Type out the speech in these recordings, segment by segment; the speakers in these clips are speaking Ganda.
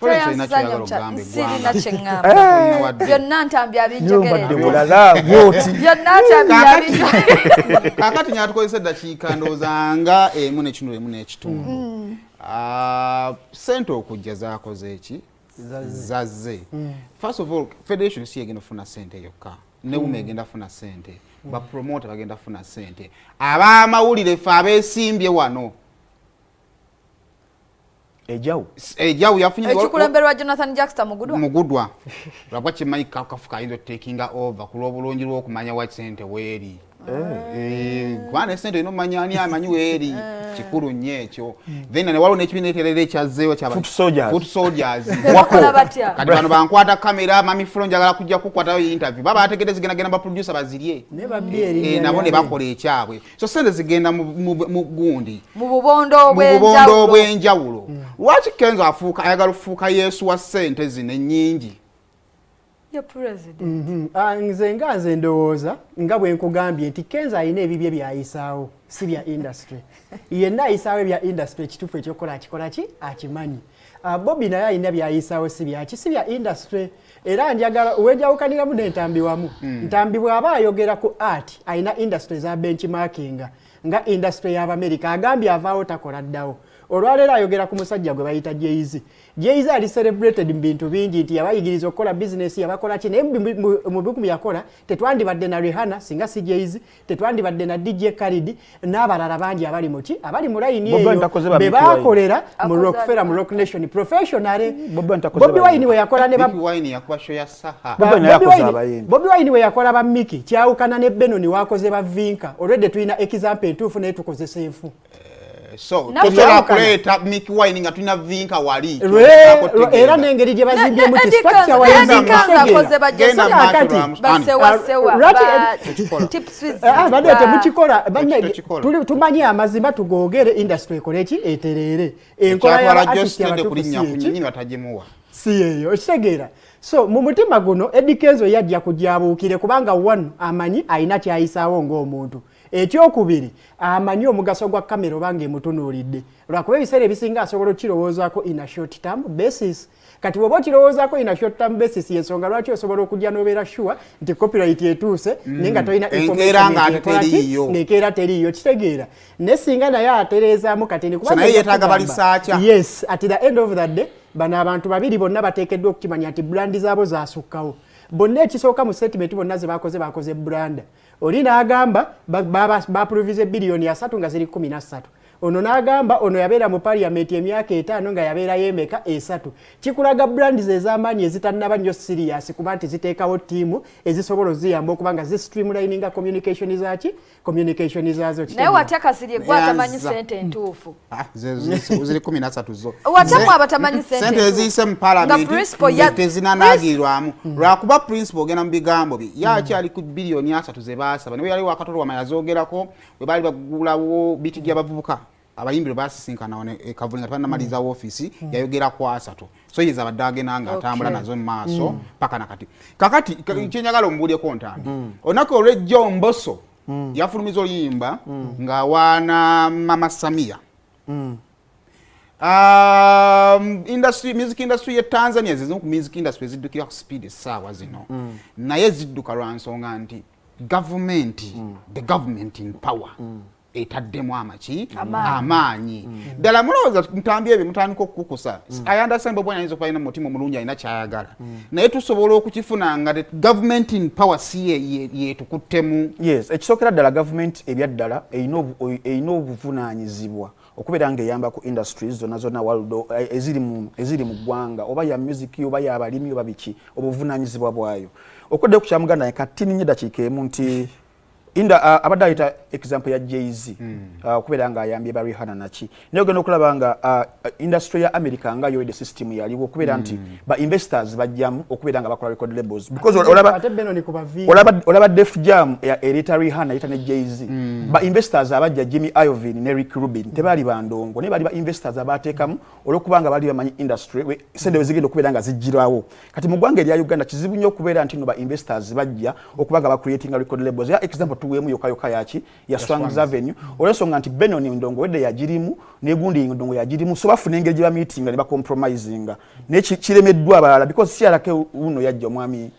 Florence olina ky'oyagala okugamba eggwanga? Sirina kyeŋŋamba. Wadde. Byonna Ntambi Nyombadde abinjogerera. Bulala bwoti. Byonna Ntambi abinjogerera. Kakati nyatukozesa eddakiika ndowooza nga emu n'ekitundu, emu n'ekitundu. Ah, sente okujja zakoze eki? Zazze. First of all, federation si egenda kufuna sente yokka, ne UMA egenda kufuna sente, bapromota bagenda kufuna sente, ab'amawulire fe abeesimbye wano. Ejawu. Ejawu yafunye Ekikulemberwa Jonathan Jackster Mugudwa. Mugudwa, lwakuba kimanyi kafuka ayinza otakinga over ku lw'obulungi lw'okumanya wa sente weeri. Eh, kubanga ne sente olina omumanya ani amanyi weeri, kikulu nnyo ekyo. Then ne waliwo n'ekibiina ekirala ekyazzeewo. Foot soldiers. Foot soldiers. Bakola batya? Kati bano bankwata kamera, mami Flo, njagala kujja kukwatayo interview, baba bategedde zigendagenda, baproducer bazirye. Ne babbye erinnya Eh, nabo ne lyabwe. bakola ekyabwe. So sente zigenda mu gundi, mu bubondo mu bubondo obw'enjawulo. Obw'enjawulo. Lwaki Kenzo afuuka, ayagala okufuuka Yesu wa sente zino ennyingi? Ye president. Ah, nze nga nze ndowooza nga bwe nkugambye nti Kenzo alina ebibye byayisaawo, si bya industry. Yenna ayisaawo ebya industry, ekituufu ekyokukola akikola ki akimanyi. Ah, Bobi naye alina byayisaawo, si byaki, si bya industry. Era njagala wenjawukaniramu n'Entambi wamu. Ntambi bw'aba ayogera ku art, alina industry za benchmarkinga nga industry y'Abamerika. Agambye avaawo takola ddawo. Olwaleero ayogera ku musajja gwe bayita Jay-Z. Jay-Z ali celebrated mu bintu bingi nti yabayigiriza okukola bizinesi, yabakola ki, naye mu biku byakola tetwandibadde na Rihanna singa si Jay-Z, tetwandibadde na DJ Khaled n'abalala bangi abali muki, abali mu layini Bobi Wine eyo takoze ba be Mickey Wine. bakolera mu Akoze Rockefeller, mu atya? Roc Nation professionally. Bobi Wine takoze Bobi ba Wine we yakola ne ba Mickey Wine yakuba show ya Saha. Bobi Wine yakoze Bobi Wine- abayimbi. Bobi Wine we yakola ba Mickey kyawukana ne Benon wakoze ba Vinka. Already tulina example entuufu naye tukozesa enfu. So Naffe- tosobola kuleeta Mickey Wine nga tulina Vinka wali. Era n'engeri gye bazimbyemu ki structure wise. Eddie Kenzo akoze ba Genda Jesse maaso. Kakati. Basewasewa. Lwaki- Tekikola. Ah, badde temukikola banne. Tekikola. Tumanyi amazima tugoogere, industry ekole ki, etereere. Enkola Ekyatwala y'aba artist Jostede abatuufu kulinnya si ku eki? nyinyi batagimuwa. Si eyo, okitegeera? So mu mutima guno Eddy Kenzo yajja kujabuukire kubanga one, amanyi alina kyayisaawo ng'omuntu. Ekyokubiri, amanyi omugaso gwa kamera obanga emutunuulidde, lwakuba ebiseera ebisinga asobola okukirowoozaako in a short term basis. Kati bw'oba okirowoozaako in a short term basis, yensonga lwaki osobola okujja n'obeera sure nti copyright etuuse, naye nga tolina Enkeera information ng'ate nti ekola ki, teriiyo. ng'enkeera teriiyo, kitegeera? Naye singa naye atereezaamu katini. So naye yeetaaga balisaacha. Yes, at the end of the day bano abantu babiri bonna bateekeddwa okukimanya nti brand zaabo zasukkawo bonna. Ekisooka mu statement bonna ze bakoze, bakoze brand. Oli n'agamba baprovize biliyoni 30 nga ziri 13. Ono n'agamba ono yabeera mu parliament emyaka 5 nga yabeerayo emeka? Esatu. Kikulaga brands ez'amaanyi ezitannaba nnyo serious kuba nti ziteekawo ttiimu ezisobola oziyamba okuba nga zistreamlininga communication zaki, communication zaazo. Naye watya Kasirye gwe atamanyi Eyanza. sente entuufu? Ah, ziri 13 zo. Watya abatamanyi sente Sente entuufu? eziyise mu Nga palamenti principal ya- tezinanagirwamu, lwakuba principal ogenda mu bigambo bye yakyali ku biliyoni 30 ze baasaba. Naye yali wakatolwama yazoogerako bwe baali bagulawo biti gy'abavubuka abayimbi lwe basisinkana wano e Kavule nga tebanamaliza woofiisi, yayogera ku asatu. So yeza abadde agenda nga atambula nazo mu maaso paka nakati. Kakati kyenjagala omubuulyeko, Ntambi, olunaku olwejjo Mboso yafulumiza oluyimba ng'awaana Mama Samia. Industry, music industry ye Tanzania zizimu ku music industry eziddukira ku speed essaawa zino, naye zidduka lwa nsonga nti gavumenti, the government in power, etaddemu amaki, amaanyi ddala. Mulowooza Ntambi ebyo mutandika okukukusa? I understand Bobi ayinza okuba alina mutima omulungi, alina kyayagala, naye tusobola okukifuna nga the government in power si yetukuttemu? Yes, ekisookera ddala, gavumenti ebyaddala erina obuvunaanyizibwa okubeera ng'eyamba ku industries zonna zonna world eziri mu ggwanga, oba ya music oba yabalimi oba biki, obuvunaanyizibwa bwayo. Okuddayo ku kyamuganda naye katini nnyo eddakiika emu nti inda abadde ayita example ya Jay-Z okubeera ng'ayambye ba Rihanna naki, naye ogenda okulaba nga industry ya America nga yo the system yaliwo okubeera nti ba investors bajjamu okubeera nga bakola record labels because olaba Ate Benon ku baviira. Olaba Def Jam ereeta Rihanna, ereeta ne Jay-Z. Ba investors abajja, Jimmy Iovine ne Rick Rubin, tebaali bandongo, naye baali ba investors abateekamu olwokubanga baali bamanyi industry sente we zigenda okubeera nga zijjirawo. Kati mu ggwanga erya Uganda kizibu nnyo okubeera nti no ba investors bajja okuba nga bacreatinga record labels. Ya example Tuweemu yokka yokka yaki ya Swangz Avenue, olwensonga nti Benon ndongo wedde yagirimu, negundi ndongo yagirimu, so bafuna engeri gye bameetinga ne bacompromisinga, naye kiremeddwa abalala because CRK uno yajja, omwami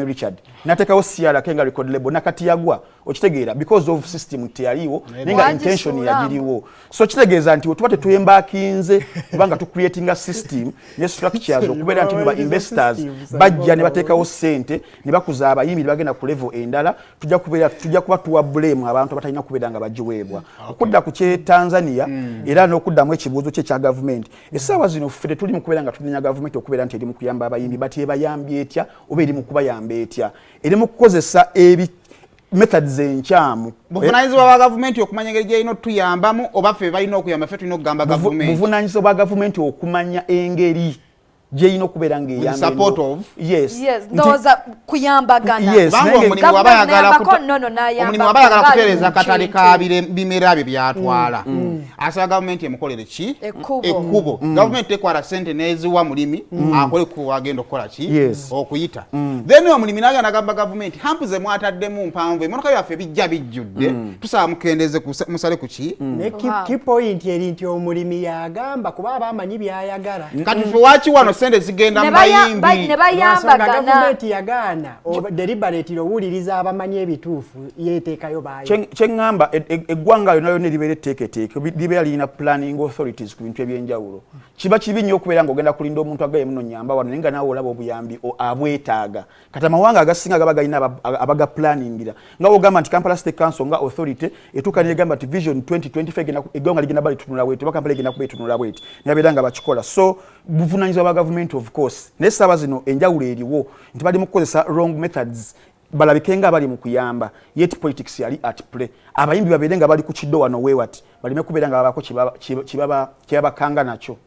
Richard nateekawo CRK nga record label, nakati yagwa, okitegeera, because of system teyaliwo, naye nga intention yagiriwo. So kitegeeza nti tuba tetwembakinze kubanga tucreatinga system ne structures okubeera nti ba investors bajja ne bateekawo ssente ne bakuza abayimbi ne bagenda ku level endala, tujja kubeera tujja kuba tuwa blame abantu abatalina kubeera nga bagiweebwa. Okudda ku kye Tanzania era n'okuddamu ekibuuzo kye ekya gavumenti, essaawa zino ffe tetuli mu kubeera nga tunenya gavumenti okubeera nti eri mu kuyamba abayimbi, but ebayambye etya oba eri mu kubayamba etya? Eri mu kukozesa ebi methods enkyamu. Buvunanyizibwa bwa gavumenti okumanya engeri gyerina otuyambamu, oba ffe balina okuyamba, ffe tulina okugamba gavumenti? Buvunanyizibwa bwa gavumenti okumanya engeri gyerina okubeera With support of? Yes. Yes, ndowooza kuyambagana. Yes, kubanga naye omulimu waba ayagala Gavumenti n'ayambako, nono n'ayambako, omulimu waba ayagala bali kutereeza mu katale kintu. ka bimera bye byatwala, asaba gavumenti emukolere ki? Ekkubo. Ekkubo. Gavumenti tekwala sente neziwa mulimi akole ekkubo agenda okukola ki? Okuyita. Then omulimi nagenda nagamba gavumenti, hump ze mwataddemu mpanvu, emmotoka byaffe bijja bijjudde, tusaba mukendeze musale ku ki. Ne key point eri nti omulimi yagamba, kuba aba amanyi byayagala. Kati ffe waki wano sente zigenda mu Ne bayimbi? ne Lwansonga bayambagana. Gavumenti yagaana deliberately owuliriza abamanyi ebituufu, yeteekayo baayo. Kyeŋŋamba eggwanga lyonna lyonna eribeera etteeketeeke libeera lirina planning authorities ku bintu ebyenjawulo. Kiba kibi nnyo okubeera ng'ogenda kulinda omuntu agaye muno nyamba wano, naye nga naawe olaba obuyambi abwetaaga. Kati amawanga agasinga gaba galina abagaplanningira, nga wogamba nti Kampala City Council nga authority etuuka negamba nti vision 2025 eggwanga ligenda ba litunula bweti, oba Kampala egenda kuba etunula bweti, nabeera nga bakikola. So buvunanyizibwa bwa gavumenti of course, naye essaawa zino enjawulo eriwo nti bali mu kukozesa wrong methods balabike nga abali mu kuyamba, yet politics yali at play. Abayimbi babeere nga bali ku kiddo wano weewati, baleme kubeera nga babako kyebabakanga nakyo.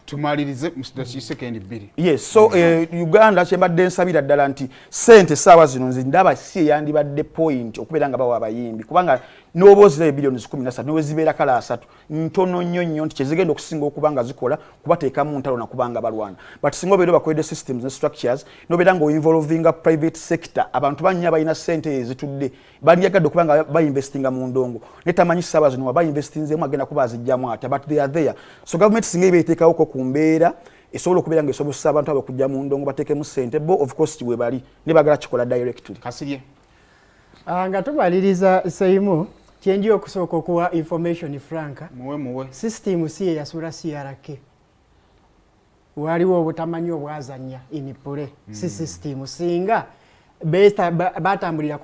Tumalirize mu sekendi 2. Yes, so Uganda kyembadde nsabira ddala nti sente essaawa zino nze ndaba si eyandibadde point okubeera nga bawa abayimbi, kubanga n'oba ozirayo billions 13 newe zibeera kale 30, ntono nnyo nnyo nti kyezigenda okusinga okuba nga zikola kubateekamu ntalo nakubanga balwana. But singa obeera obakoledde systems ne structures, nobeera nga oinvolvinga private sector, abantu bannya balina sente ezitudde bandyagadde okuba nga bainvestinga mu ndongo, naye tamanyi ssaawa zino waba investinzeemu agenda kuba azijjamu atya, but they are there. So government singa eba eteekawoko ku mbeera esobola okubeera nga esobozesa abantu abo okujja mu ndongo bateekemu sente, bo of course we bali ne baagala kikola directly. Kasirye. Ah, nga tumaliriza, Seimu, kyenji okusooka okuwa information franka. Muwe, muwe. System si ye yasuula CRK, waliwo obutamanyi obwazanya in play, si system. Singa batambulira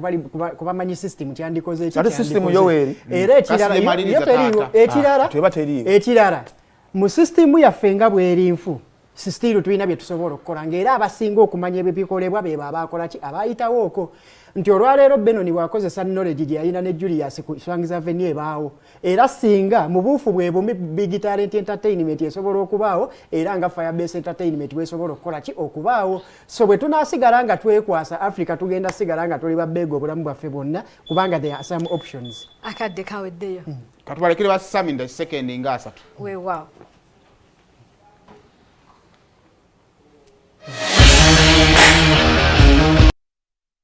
kubamanyi system kyandikoze eki. Ate system yo weeri. Era ekirala Kasirye, maliriza, yo teriiwo. taata. Ekirala Ah, teba teriiwo. Ekirala, mu system yaffe nga bweri nfu, still tulina bye tusobola okukola, ng'era abasinga okumanya ebyo bikolebwa bebo abakola ki, abayitawo okwo, nti olwaleero Benoni bw'akozesa knowledge gye yalina ne Julius ku Swangz Avenue ebaawo. Era singa mu buufu bwe bumi Big Talent Entertainment esobola okubaawo, era nga Firebase Entertainment bwesobola okukola ki, okubaawo. So bwe tunaasigala nga twekwasa Africa, tugenda sigala nga tuli babeega obulamu bwaffe bwonna, kubanga there are some options. Akadde kaweddeyo. Katubalekere basami nda sekendi nga 30. Weewaawo.